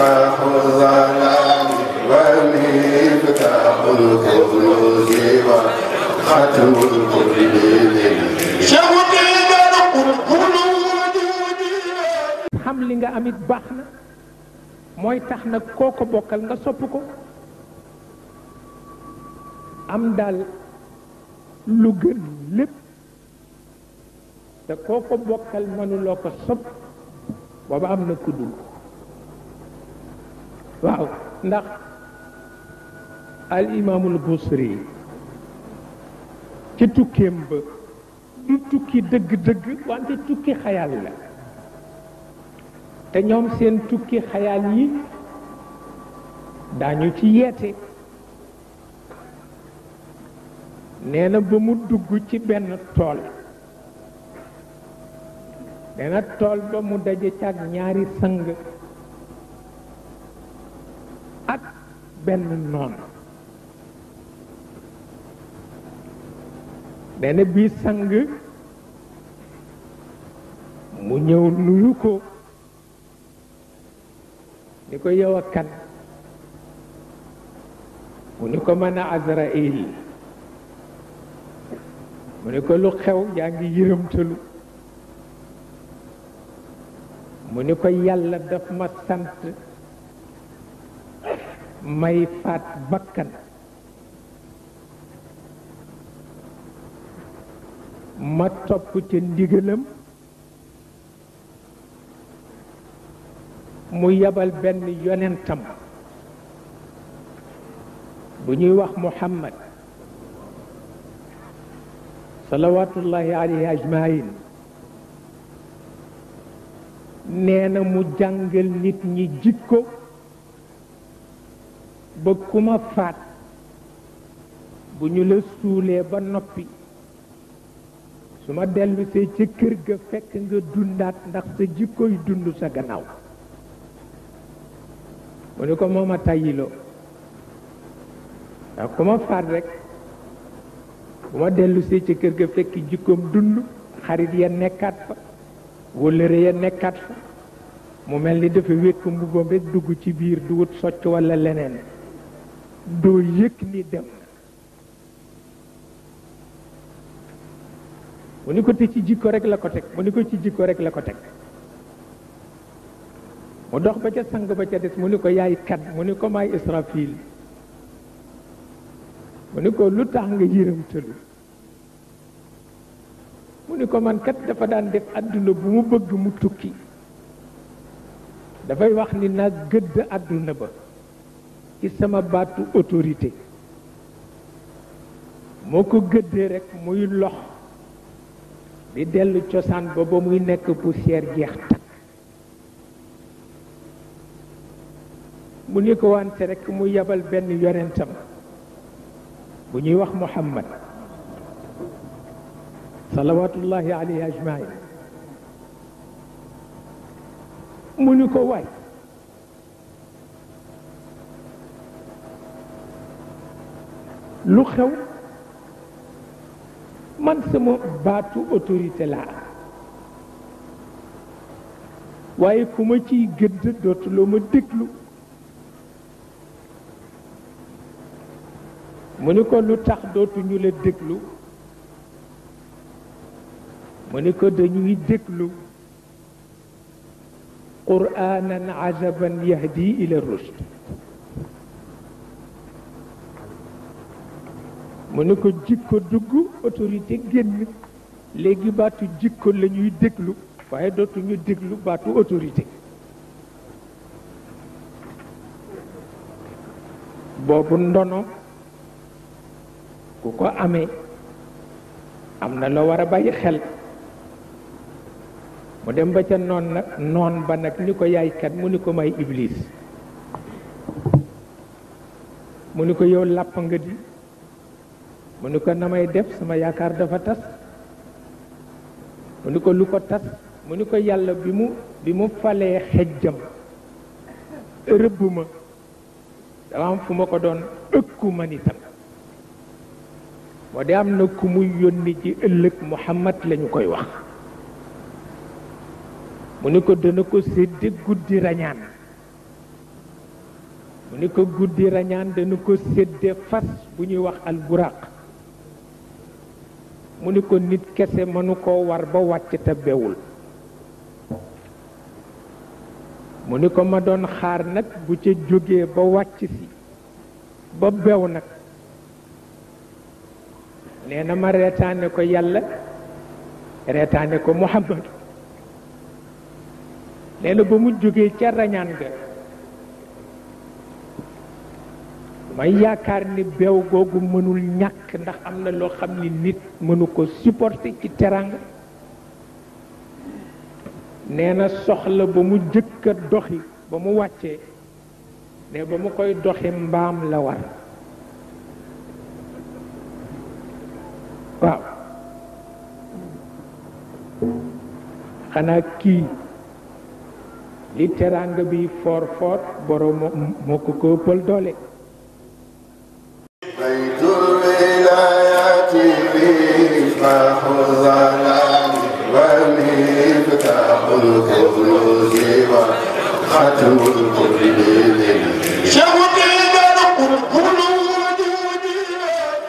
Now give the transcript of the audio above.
مصباح الظلام ومفتاح الكنوز وختم الكل xam li nga amit baax na mooy tax nag koo ko bokkal nga sopp ko am daal lu gën lépp te koo ko bokkal mënuloo ko sopp booba am na kuddul waaw ndax al imaamul Busiri ci tukkeem ba du tukki dëgg-dëgg wante tukki xayal la te ñoom seen tukki xayal yi daañu ci yeete nee na ba mu dugg ci benn tool nee na tool ba mu daje cag ñaari sang ak benn noon nee na bii sang mu ñëw nuyu ko ni ko yow a kan mu ni ko mën a Azraïl mu ni ko lu xew yaa ngi yërëmtalu mu ni ko yàlla daf ma sant may faat bakkan ma topp ca ndigalam mu yabal benn yonentam bu ñuy wax Mouhamad salawatullahi alayhi ajmain nee na mu jàngal nit ñi jikko ba ku ma faat bu ñu la suulee ba noppi su ma dellusee ca kër ga fekk nga dundaat ndax sa jikkoy dund sa gannaaw mu ni ko mooma tàyyiloo ndax ku ma faat rek bu ma dellusee ca kër ga fekk jikkoom dund xarit ya nekkaat fa wóllëre ya nekkaat fa mu mel ni dafa wékk mbubbam rek dugg ci biir du wut socc walla leneen doo yëg ni dem na mu ni ko te ci jikko rek la ko teg mu ni ko ci jikko rek la ko teg mu dox ba ca sang ba ca des mu ni ko yaay kat mu ni ko maay Israfil mu ni ko lu tax nga yërëmtalu mu ni ko man kat dafa daan def àdduna bu mu bëgg mu tukki dafay wax ni naa gëdd àdduna ba ci sama baatu autorité moo ko gëddee rek muy lox di dellu cosaan ba ba muy nekk poussière jeex takk mu ni ko wante rek mu yabal benn yonentam bu ñuy wax Mouhamad salawatullahi alayhi ajmain mu ni ko waay lu xew man sama baatu autorité laa waaye ku ma ciy gëdd dootuloo ma déglu mu ni ko lu tax dootuñu la déglu mu ni ko dañuy déglu qur'anan ajaban yahdi ila rushd mu ni ko jikko dugg autorité génn léegi baatu jikko la ñuy déglu waaye dootuñu déglu baatu autorité boobu ndono ku ko amee am na loo war a bàyyi xel mu dem ba ca noon ba nag ni ko yaay kat mu ni ko may iblis mu ni ko yow làpp nga di mu ni ko na may def sama yaakaar dafa tas mu ni ko lu ko tas mu ni ko yàlla bi mu falee xejjam rëbb ma dama am fu ma ko doon ëkku man itam moo de am na ku muy yónni ci ëllëg Muhammad lañu koy wax mu ni ko dana ko sédde guddi rañaan mu ni ko guddi rañaan dañu ko sédde fas bu ñuy wax alburaq mu ni ko nit kese mënu koo war ba wàcc te bewul mu ni ko ma doon xaar nag bu ca jógee ba wàcc si ba bew nag nee na ma reetaane ko yàlla reetaane ko Mouhamad nee na ba mu jógee ca rañaan ga may yaakaar ni beew googu mënul ñàkk ndax am na loo xam ni nit mënu ko supporter ci teranga nee na soxla ba mu jëkk a doxi ba mu wàccee ne ba mu koy doxi mbaam la war waaw xanaa kii li teranga bi foor foor borom moo ko ko ëppal doole بيت الولايات مصباح الظلام ومفتاح الكنوز وختم الكل